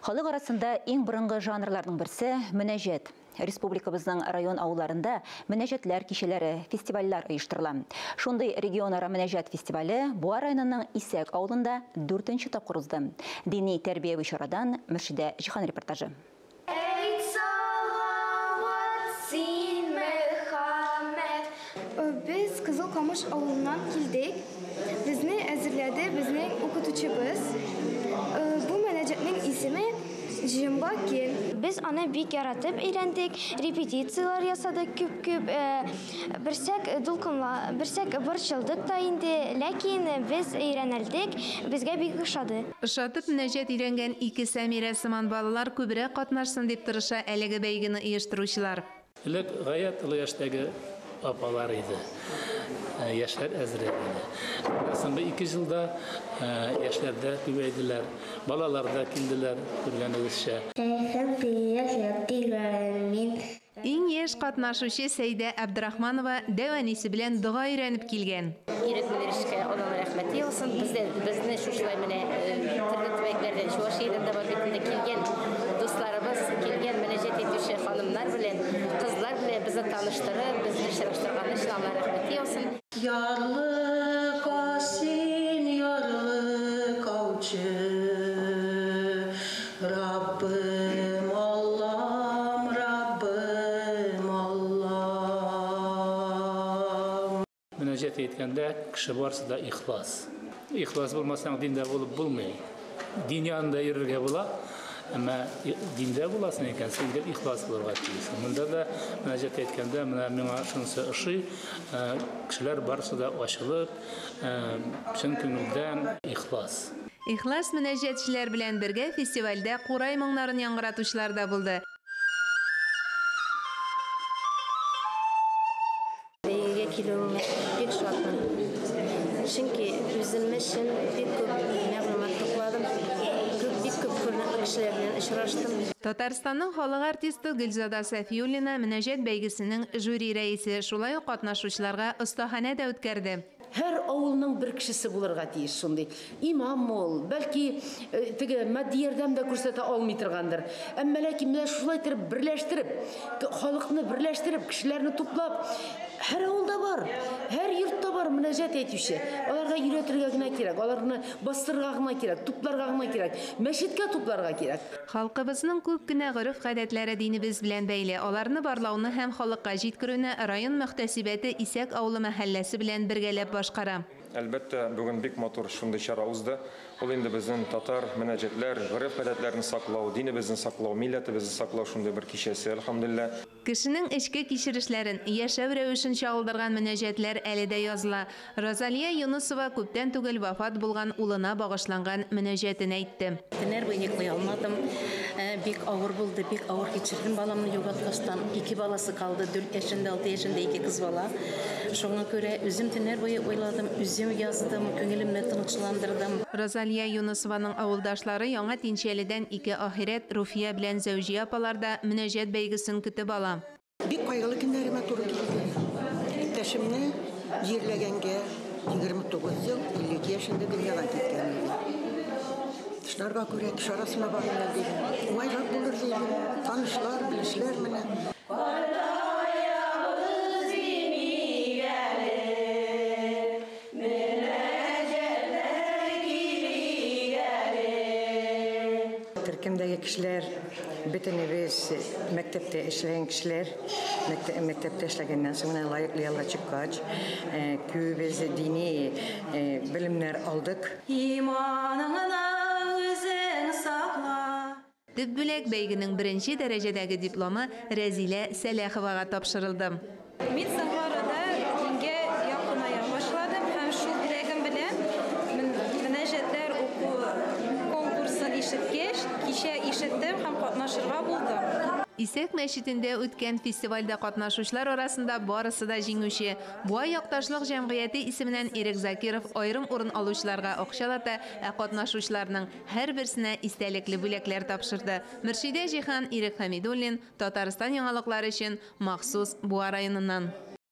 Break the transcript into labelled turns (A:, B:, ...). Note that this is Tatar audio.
A: Халык арасында иң борынгы жанрларның берсе мөнәҗәт. Республикабызның район авылларында мөнәҗәтләр кичәләре, фестивальләр оештырыла. Шундый регионара мөнәҗәт фестивале Буа районының Исәк авылында дүртенче тапкыр узды. Дини тәрбияви чарадан Мөршидә Җиһан репортажы.
B: Әйт салават син, Мөхәммәд.
C: Без Кызыл Камыш авылыннан килдек. Безне әзерләде безнең укытучыбыз. Бу мөнәҗәтнең исеме Җомга көн.
B: Без аны бик яратып өйрәндек, репетицияләр ясадык күп-күп. Берсәк дулкынла, берсәк борчылдык та инде, ләкин без өйрәнелдек, безгә бик ошады.
D: Ошатып мөнәҗәт өйрәнгән ике Сәмирә сыман балалар күбрәк катнашсын дип тырыша әлеге бәйгене оештыручылар.
E: Элек гаять олы яшьтәге апалар иде. Яшьләр әзрәк иде. Соңгы 2 елда яшьләр дә күбәйделәр, балалар да килделәр, күргәнегезчә.
D: Иң яшь катнашучы Сәйдә Абдрахманова дәү әнисе белән дога өйрәнеп килгән.
F: Ирек Мөнирчкә Алланың рәхмәте яусын. Бездә, безне шушылай менә төрле төбәкләрдән, Чувашиядән дә бар бит инде килгән дусларыбыз, килгән мөнәҗәт итүче ханымнар белән, кызлар белән безне таныштырып, безне очраштырган өчен Алланың рәхмәте яусын.
G: Ярлыка син, ярлыкаучы, Раббым Аллам, Раббым Аллам.
E: Мөнәҗәт әйткәндә кеше барысы да ихлас. Ихлас булмасаң диндә булып булмый. Дин янында йөрергә була, әмма диндә буласың икән, син гел ихлас булырга тиешсең. Монда да мөнәҗәт әйткәндә менә миңа шунысы ошый, кешеләр барысы да ачылып, чын күңелдән ихлас.
D: Ихлас мөнәҗәтчеләр белән бергә фестивальдә курай моңнарын яңгыратучылар да булды.
F: Бәйгегә килүемә бик шатмын. Чөнки үзем өчен бик күп мәгълүмат тупладым, бик күп күренекле кешеләр белән очраштым.
D: Татарстанның халык артисты Гөлзада Сафиуллина мөнәҗәт бәйгесенең жюри рәисе, шулай ук катнашучыларга остаханә дә үткәрде.
H: Һәр авылның бер кешесе булырга тиеш шундый. Имам ул, бәлки теге матди ярдәм дә күрсәтә алмый торгандыр. Әмма ләкин менә шулай итеп берләштереп, халыкны берләштереп, кешеләрне туплап, һәр авылда бар, һәр йортта бар мөнәҗәт әйтүче. Аларга өйрәтергә генә кирәк, аларны бастырырга гына кирәк, тупларга гына кирәк, мәчеткә тупларга кирәк.
D: Халкыбызның күп кенә гореф-гадәтләре динебез белән бәйле. Аларны барлауны һәм халыкка җиткерүне район мөхтәсибәте Исәк авылы мәхәлләсе белән бергәләп башкара.
I: Әлбәттә, бүген бик матур шундый чара узды. Ул инде безнең татар мөнәҗәтләр, гореф-гадәтләрне саклау, динебезне саклау, милләтебезне саклау шундый бер кичәсе, әлхәмдүлилләһ.
D: Кешенең эчке кичерешләрен, яшәү рәвешен чагылдырган мөнәҗәтләр әле дә языла. Розалия Юнысова күптән түгел вафат булган улына багышланган мөнәҗәтен әйтте.
J: Төннәр буе йоклый алмадым. Бик авыр булды, бик авыр кичердем баламны югалткачтан. Ике баласы калды, 4 яшендә, 6 яшендә ике кыз бала. Шуңа күрә үзем төннәр буе уйладым, үзем яздым, күңелемне тынычландырдым.
D: Розалия Юнысованың авылдашлары Яңа Тинчәледән ике ахирәт Руфия белән Зәүҗия апалар да мөнәҗәт бәйгесен көтеп ала.
K: Бик кайгылы көннәремә туры килде. Иптәшемне җирләгәнгә 29 ел, 52 яшендә дөньядан киткән иде. Шунарга күрә кеше арасына барыйм әле дидем. Уңайрак булыр дидем. Танышлар, белешләр менә.
L: Төркемдәге кешеләр, бөтенебез мәктәптә эшләгән кешеләр, мәктәптә эшләгәннән соң менә лаеклы ялга чыккач, күбебез дини белемнәр алдык.
G: Иманыңны үзең сакла.
D: Төп бүләк бәйгенең беренче дәрәҗәдәге дипломы Рәзилә Сәләховага тапшырылды.
M: Мин соңгы арада дингә якыная башладым һәм шул теләгем белән мөнәҗәтләр уку конкурсын ишеткәч, кичә ишеттем һәм катнашырга булдым.
D: Исәк мәчетендә үткән фестивальдә катнашучылар арасында барысы да җиңүче. Буа якташлык җәмгыяте исеменнән Ирек Закиров аерым урын алучыларга акчалата, ә катнашучыларның һәрберсенә истәлекле бүләкләр тапшырды. Мөршидә Җиһан, Ирек Хәмидуллин, Татарстан яңалыклары өчен махсус Буа районыннан.